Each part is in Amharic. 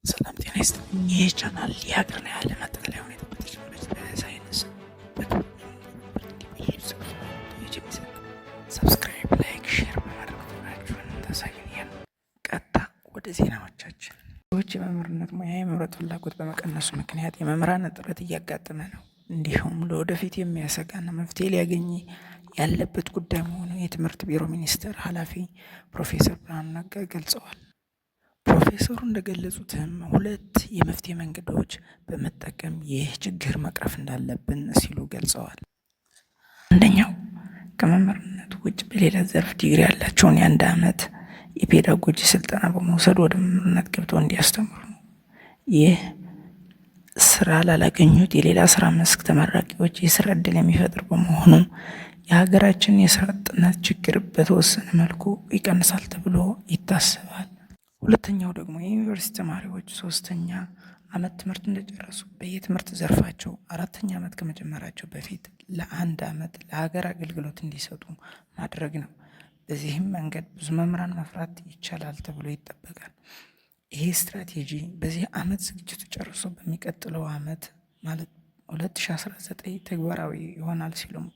ሰላም ጤና ይስጥልኝ። ይህ ቻናል የሀገርና የዓለም አጠቃላይ ሁኔታ በቴክኖሎጂ፣ በሳይንስ፣ በ subscribe፣ like፣ share በማድረግ ፍቅራችሁን ታሳዩን። ቀጥታ ወደ ዜናዎቻችን። ሰዎች የመምህርነት ሙያ የመምረጥ ፍላጎት በመቀነሱ ምክንያት የመምህራን እጥረት እያጋጠመ ነው። እንዲሁም ለወደፊት የሚያሰጋና መፍትሄ ሊያገኝ ያለበት ጉዳይ መሆኑ የትምህርት ቢሮ ሚኒስቴር ኃላፊ ፕሮፌሰር ብርሃኑ ነጋ ገልጸዋል። ፕሮፌሰሩ እንደገለጹትም ሁለት የመፍትሄ መንገዶች በመጠቀም ይህ ችግር መቅረፍ እንዳለብን ሲሉ ገልጸዋል። አንደኛው ከመምህርነት ውጭ በሌላ ዘርፍ ዲግሪ ያላቸውን የአንድ ዓመት የ pedagogy ስልጠና በመውሰድ ወደ መምህርነት ገብተው እንዲያስተምሩ ነው። ይህ ስራ ላላገኙት የሌላ ስራ መስክ ተመራቂዎች የስራ እድል የሚፈጥር በመሆኑ የሀገራችን የስራ አጥነት ችግር በተወሰነ መልኩ ይቀንሳል ተብሎ ይታሰባል። ሁለተኛው ደግሞ የዩኒቨርሲቲ ተማሪዎች ሶስተኛ ዓመት ትምህርት እንደጨረሱ በየትምህርት ዘርፋቸው አራተኛ ዓመት ከመጀመራቸው በፊት ለአንድ ዓመት ለሀገር አገልግሎት እንዲሰጡ ማድረግ ነው። በዚህም መንገድ ብዙ መምህራን ማፍራት ይቻላል ተብሎ ይጠበቃል። ይሄ ስትራቴጂ በዚህ ዓመት ዝግጅቱ ጨርሶ በሚቀጥለው ዓመት ማለት 2019 ተግባራዊ ይሆናል ሲሉም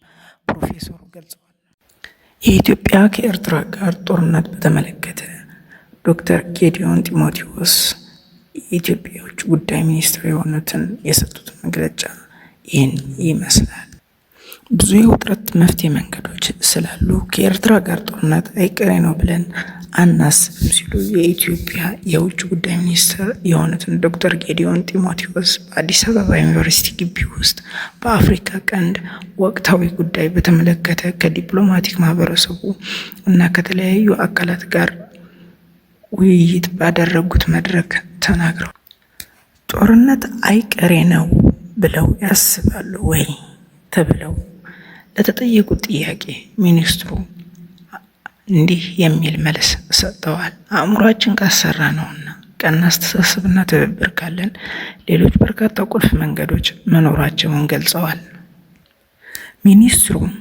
ፕሮፌሰሩ ገልጸዋል። የኢትዮጵያ ከኤርትራ ጋር ጦርነት በተመለከተ ዶክተር ጌዲዮን ጢሞቴዎስ የኢትዮጵያ የውጭ ጉዳይ ሚኒስትር የሆኑትን የሰጡት መግለጫ ይህን ይመስላል። ብዙ የውጥረት መፍትሄ መንገዶች ስላሉ ከኤርትራ ጋር ጦርነት አይቀሬ ነው ብለን አናስብም ሲሉ የኢትዮጵያ የውጭ ጉዳይ ሚኒስትር የሆኑትን ዶክተር ጌዲዮን ጢሞቴዎስ በአዲስ አበባ ዩኒቨርሲቲ ግቢ ውስጥ በአፍሪካ ቀንድ ወቅታዊ ጉዳይ በተመለከተ ከዲፕሎማቲክ ማህበረሰቡ እና ከተለያዩ አካላት ጋር ውይይት ባደረጉት መድረክ ተናግረው ጦርነት አይቀሬ ነው ብለው ያስባሉ ወይ ተብለው ለተጠየቁት ጥያቄ ሚኒስትሩ እንዲህ የሚል መልስ ሰጥተዋል። አእምሯችን ካሰራ ነውና ቀና አስተሳሰብና ትብብር ካለን ሌሎች በርካታ ቁልፍ መንገዶች መኖራቸውን ገልጸዋል። ሚኒስትሩም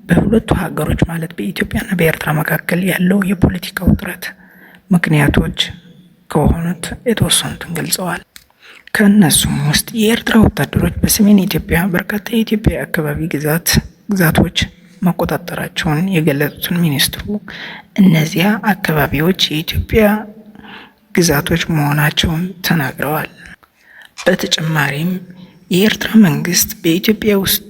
በሁለቱ ሀገሮች ማለት በኢትዮጵያና በኤርትራ መካከል ያለው የፖለቲካ ውጥረት ምክንያቶች ከሆኑት የተወሰኑትን ገልጸዋል። ከእነሱም ውስጥ የኤርትራ ወታደሮች በሰሜን ኢትዮጵያ በርካታ የኢትዮጵያ አካባቢ ግዛቶች መቆጣጠራቸውን የገለጹትን ሚኒስትሩ እነዚያ አካባቢዎች የኢትዮጵያ ግዛቶች መሆናቸውን ተናግረዋል። በተጨማሪም የኤርትራ መንግስት በኢትዮጵያ ውስጥ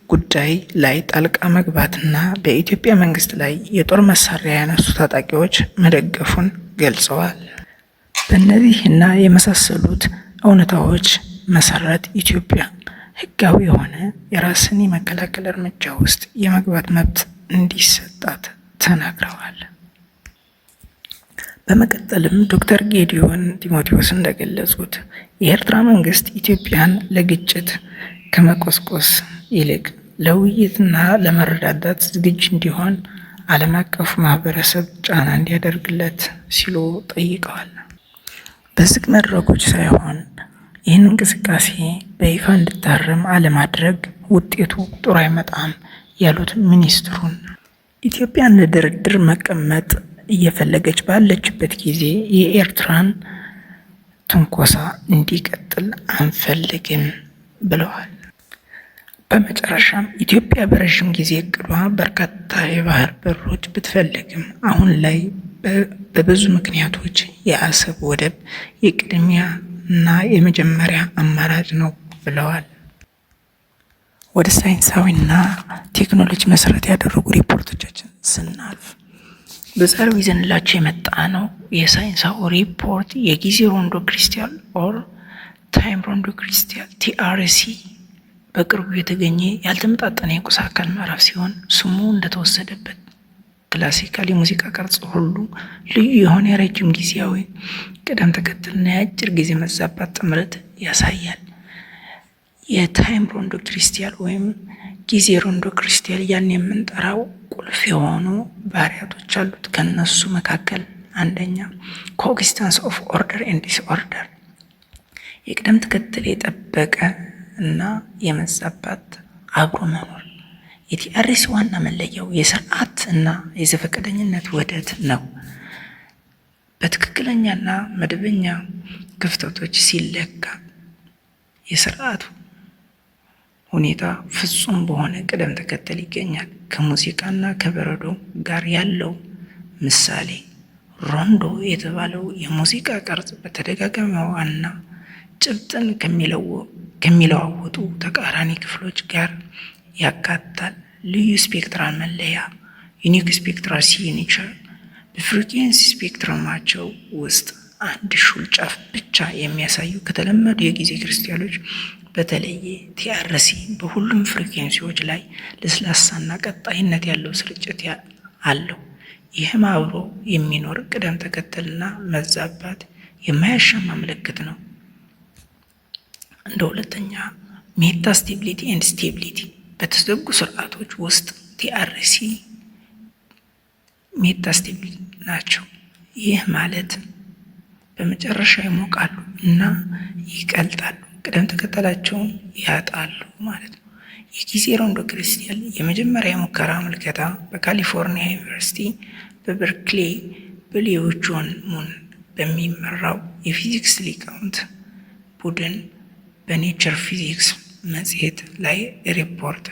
ጉዳይ ላይ ጣልቃ መግባትና በኢትዮጵያ መንግስት ላይ የጦር መሳሪያ ያነሱ ታጣቂዎች መደገፉን ገልጸዋል። በእነዚህ እና የመሳሰሉት እውነታዎች መሰረት ኢትዮጵያ ህጋዊ የሆነ የራስን የመከላከል እርምጃ ውስጥ የመግባት መብት እንዲሰጣት ተናግረዋል። በመቀጠልም ዶክተር ጌዲዮን ጢሞቴዎስ እንደገለጹት የኤርትራ መንግስት ኢትዮጵያን ለግጭት ከመቆስቆስ ይልቅ ለውይይትና ለመረዳዳት ዝግጁ እንዲሆን ዓለም አቀፉ ማህበረሰብ ጫና እንዲያደርግለት ሲሉ ጠይቀዋል። በዝግ መድረኮች ሳይሆን ይህን እንቅስቃሴ በይፋ እንድታረም አለማድረግ ውጤቱ ጥሩ አይመጣም ያሉት ሚኒስትሩን ኢትዮጵያን ለድርድር መቀመጥ እየፈለገች ባለችበት ጊዜ የኤርትራን ትንኮሳ እንዲቀጥል አንፈልግም ብለዋል። በመጨረሻም ኢትዮጵያ በረዥም ጊዜ እቅዷ በርካታ የባህር በሮች ብትፈልግም አሁን ላይ በብዙ ምክንያቶች የአሰብ ወደብ የቅድሚያ እና የመጀመሪያ አማራጭ ነው ብለዋል። ወደ ሳይንሳዊና ቴክኖሎጂ መሰረት ያደረጉ ሪፖርቶቻችን ስናልፍ በዛሬው ይዘንላችሁ የመጣ ነው የሳይንሳዊ ሪፖርት የጊዜ rondo crystal or time rondo crystal TRC በቅርቡ የተገኘ ያልተመጣጠነ የቁስ አካል ምዕራፍ ሲሆን ስሙ እንደተወሰደበት ክላሲካል የሙዚቃ ቅርጽ ሁሉ ልዩ የሆነ የረጅም ጊዜያዊ ቅደም ተከተልና የአጭር ጊዜ መዛባት ጥምረት ያሳያል። የ time rondo crystal ወይም ጊዜ rondo crystal ያን የምንጠራው ቁልፍ የሆኑ ባህሪያቶች አሉት። ከነሱ መካከል አንደኛ coexistence of order and disorder፣ የቅደም ተከተል የጠበቀ እና የመዛባት አብሮ መኖር። የ TRC ዋና መለያው የስርዓት እና የዘፈቀደኝነት ውህደት ነው። በትክክለኛና መደበኛ ክፍተቶች ሲለካ የስርዓቱ ሁኔታ ፍጹም በሆነ ቅደም ተከተል ይገኛል። ከሙዚቃና ከበረዶ ጋር ያለው ምሳሌ ሮንዶ የተባለው የሙዚቃ ቅርጽ በተደጋጋሚ ዋና ጭብጥን ከሚለዋወጡ ተቃራኒ ክፍሎች ጋር ያካትታል። ልዩ spectral መለያ unique spectral signature በ frequency spectrum ኣቸው ውስጥ አንድ ሹል ጫፍ ብቻ የሚያሳዩ ከተለመዱ የጊዜ ክሪስታሎች በተለየ TRC በሁሉም frequency ዎች ላይ ለስላሳና ቀጣይነት ያለው ስርጭት አለው። ይህም አብሮ የሚኖር ቅደም ተከተልና መዛባት የማያሻማ ምልክት ነው። እንደ ሁለተኛ metastability and stability በተዘጉ ስርዓቶች ውስጥ TRC metastable ናቸው። ይህ ማለት በመጨረሻ ይሞቃሉ እና ይቀልጣሉ፣ ቅደም ተከተላቸውን ያጣሉ ማለት ነው። የጊዜ ሮንዶ ክሪስታል የመጀመሪያ የሙከራ ምልከታ በካሊፎርኒያ ዩኒቨርሲቲ በበርክሌ በሊዮ ጆን ሙን በሚመራው የፊዚክስ ሊቃውንት ቡድን በ Nature Physics መጽሔት ላይ ሪፖርት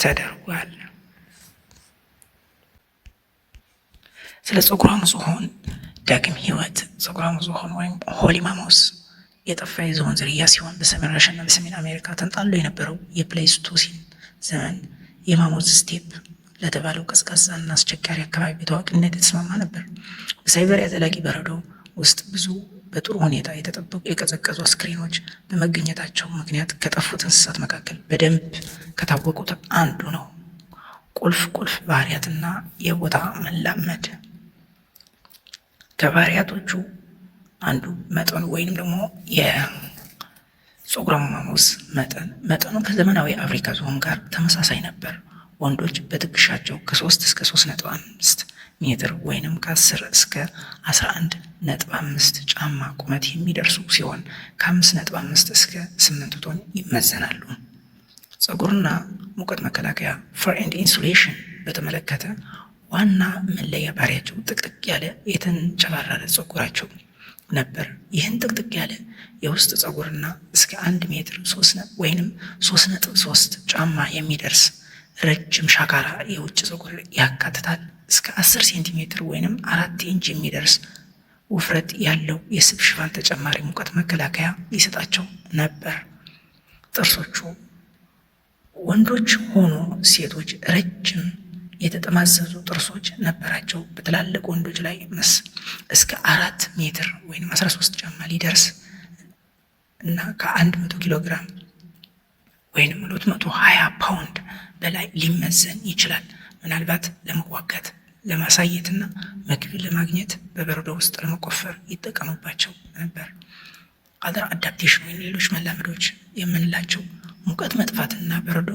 ተደርጓል። ስለ ፀጉራሙ ዝሆን ዳግም ሕይወት። ፀጉራሙ ዝሆን ወይም woolly mammoth የጠፋ የዝሆን ዝርያ ሲሆን በሰሜን ራሽያና በሰሜን አሜሪካ ተንጣሎ የነበረው የ Pleistocene ዘመን የ mammoth steppe ለተባለው ቀዝቃዛና አስቸጋሪ አካባቢ በታዋቂነት የተስማማ ነበር። በሳይበሪያ ዘላቂ በረዶ ውስጥ ብዙ በጥሩ ሁኔታ የተጠበቁ የቀዘቀዙ አስክሬኖች በመገኘታቸው ምክንያት ከጠፉት እንስሳት መካከል በደንብ ከታወቁት አንዱ ነው። ቁልፍ ቁልፍ ባህሪያትና የቦታ መላመድ። ከባህሪያቶቹ አንዱ መጠኑ ወይንም ደግሞ የፀጉራሙ mammoth መጠኑ ከዘመናዊ አፍሪካ ዝሆን ጋር ተመሳሳይ ነበር። ወንዶች በትከሻቸው ከ3 እስከ 3.5 ሜትር ወይንም ከ10 እስከ 11.5 ጫማ ቁመት የሚደርሱ ሲሆን ከ5.5 እስከ 8 ቶን ይመዘናሉ። ፀጉርና ሙቀት መከላከያ fur and insulation በተመለከተ ዋና መለያ ባህሪያቸው ጥቅጥቅ ያለ የተንጨባረረ ፀጉራቸው ነበር። ይህን ጥቅጥቅ ያለ የውስጥ ፀጉርና እስከ 1 ሜትር ወይንም 3.3 ጫማ የሚደርስ ረጅም ሻካራ የውጭ ፀጉር ያካትታል። እስከ 10 ሴንቲሜትር ወይንም 4 ኢንች የሚደርስ ውፍረት ያለው የስብ ሽፋን ተጨማሪ ሙቀት መከላከያ ይሰጣቸው ነበር። ጥርሶቹ ወንዶች ሆኑ ሴቶች ረጅም የተጠማዘዙ ጥርሶች ነበራቸው። በትላልቅ ወንዶች ላይ እስከ 4 ሜትር ወይም 13 ጫማ ሊደርስ እና ከ100 ኪሎ ግራም ወይም 220 ፓውንድ በላይ ሊመዘን ይችላል። ምናልባት ለመዋጋት፣ ለማሳየትና ምግብ ለማግኘት በበረዶ ውስጥ ለመቆፈር ይጠቀሙባቸው ነበር። Other adaptation ወይም ሌሎች መላመዶች የምንላቸው ሙቀት መጥፋትና በረዶ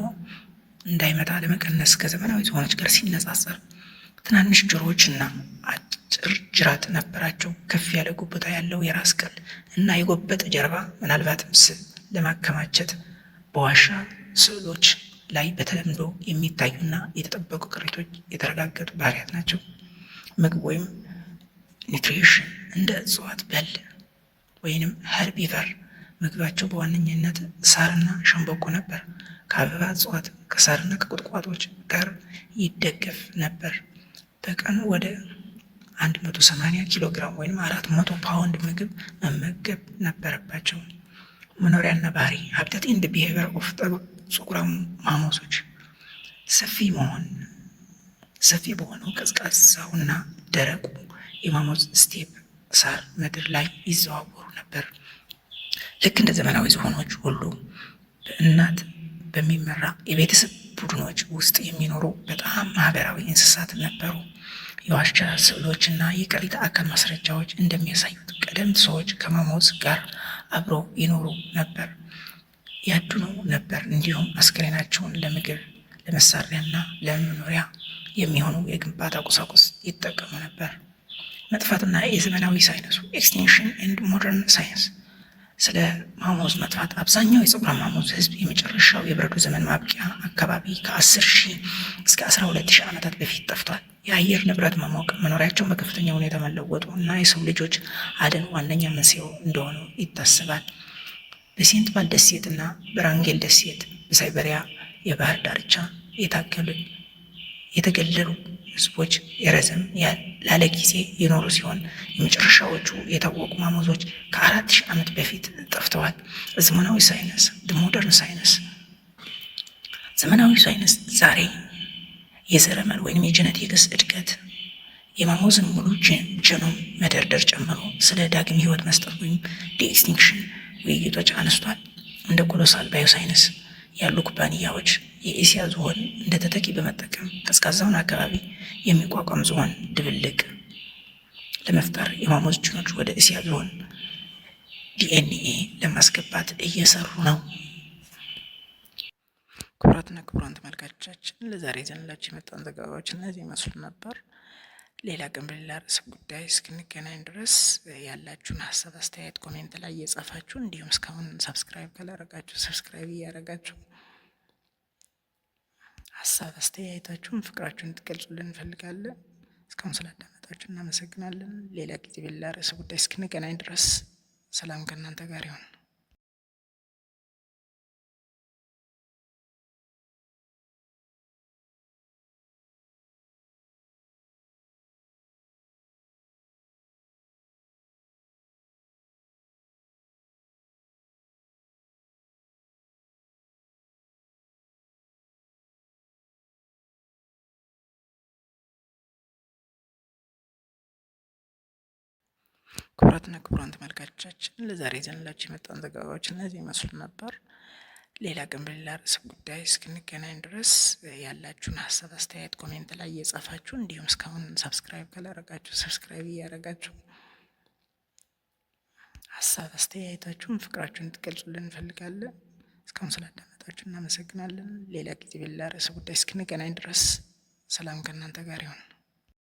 እንዳይመታ ለመቀነስ ከዘመናዊ ዝሆኖች ጋር ሲነጻጸር ትናንሽ ጆሮዎች እና አጭር ጅራት ነበራቸው። ከፍ ያለ ጉብታ ያለው የራስ ቅል እና የጎበጠ ጀርባ ምናልባትም ስብ ለማከማቸት በዋሻ ስዕሎች ላይ በተለምዶ የሚታዩና የተጠበቁ ቅሪቶች የተረጋገጡ ባህሪያት ናቸው። ምግብ ወይም nutrition እንደ እጽዋት በል ወይንም herbivore ምግባቸው በዋነኝነት ሳርና ሸንበቆ ነበር። ከአበባ እጽዋት፣ ከሳርና ከቁጥቋጦች ጋር ይደገፍ ነበር። በቀን ወደ 180 ኪሎ ግራም ወይም 400 ፓውንድ ምግብ መመገብ ነበረባቸው። መኖሪያና ባህሪ habitat and behavior of ፀጉራም mammoth ኦች ሰፊ በሆነው ቀዝቃዛውና ደረቁ የ mammoth steppe ሳር ምድር ላይ ይዘዋወሩ ነበር። ልክ እንደ ዘመናዊ ዝሆኖች ሁሉ በእናት በሚመራ የቤተሰብ ቡድኖች ውስጥ የሚኖሩ በጣም ማህበራዊ እንስሳት ነበሩ። የዋሻ ስዕሎች እና የቅሪተ አካል ማስረጃዎች እንደሚያሳዩት ቀደምት ሰዎች ከ mammoth ጋር አብረው ይኖሩ ነበር፣ ያድኑ ነበር። እንዲሁም አስክሬናቸውን ለምግብ፣ ለመሳሪያና ለመኖሪያ የሚሆኑ የግንባታ ቁሳቁስ ይጠቀሙ ነበር። መጥፋትና የዘመናዊ ሳይንሱ extinction and modern science። ስለ mammoth መጥፋት አብዛኛው የፀጉራም mammoth ህዝብ የመጨረሻው የበረዶ ዘመን ማብቂያ አካባቢ ከ10 ሺህ እስከ 12 ሺህ ዓመታት በፊት ጠፍቷል። የአየር ንብረት መሞቅ፣ መኖሪያቸውን በከፍተኛ ሁኔታ መለወጡ እና የሰው ልጆች አደን ዋነኛ መንስኤው እንደሆኑ ይታሰባል። በሴንትባል ደሴት እና በራንጌል ደሴት በሳይበሪያ የባህር ዳርቻ የተገለሉ ህዝቦች የረዘም ላለ ጊዜ የኖሩ ሲሆን የመጨረሻዎቹ የታወቁ ማሞዞች ከ4,000 ዓመት በፊት ጠፍተዋል። ዘመናዊ ሳይንስ፣ modern science። ዘመናዊ ሳይንስ ዛሬ የዘረመል ወይም የ genetics እድገት የማሞዝን ሙሉ genome መደርደር ጨምሮ ስለ ዳግም ህይወት መስጠት ወይም de-extinction ውይይቶች አነስቷል። እንደ Colossal Biosciences ያሉ ኩባንያዎች የኤስያ ዝሆን እንደ ተተኪ በመጠቀም ቀዝቃዛውን አካባቢ የሚቋቋም ዝሆን ድብልቅ ለመፍጠር የማሞዝ ጂኖች ወደ እስያ ዝሆን ዲኤንኤ ለማስገባት እየሰሩ ነው። ክቡራትና ክቡራን ተመልካቾቻችን ለዛሬ ይዘንላችሁ የመጣን ዘገባዎች እነዚህ ይመስሉ ነበር። ሌላ ቀን በሌላ ርዕሰ ጉዳይ እስክንገናኝ ድረስ ያላችሁን ሀሳብ አስተያየት comment ላይ እየጻፋችሁ እንዲሁም እስካሁን subscribe ካላረጋችሁ subscribe እያረጋችሁ ሀሳብ አስተያየታችሁን ፍቅራችሁን እንድትገልጹልን እንፈልጋለን። እስካሁን ስላዳመጣችሁ እናመሰግናለን። ሌላ ጊዜ በሌላ ርዕሰ ጉዳይ እስክንገናኝ ድረስ ሰላም ከእናንተ ጋር ይሁን። ክቡራትና ክቡራን ተመልካቾቻችን ለዛሬ ይዘንላችሁ የመጣን ዘገባዎች እነዚህ ይመስሉ ነበር። ሌላ ቀን በሌላ ርዕሰ ጉዳይ እስክንገናኝ ድረስ ያላችሁን ሀሳብ አስተያየት comment ላይ እየጻፋችሁ እንዲሁም እስካሁን subscribe ካላረጋችሁ subscribe እያረጋችሁ ሀሳብ አስተያየታችሁን ፍቅራችሁን እንድትገልጹልን እንፈልጋለን። እስካሁን ስላዳመጣችሁ እናመሰግናለን። ሌላ ጊዜ በሌላ ርዕሰ ጉዳይ እስክንገናኝ ድረስ ሰላም ከእናንተ ጋር ይሁን።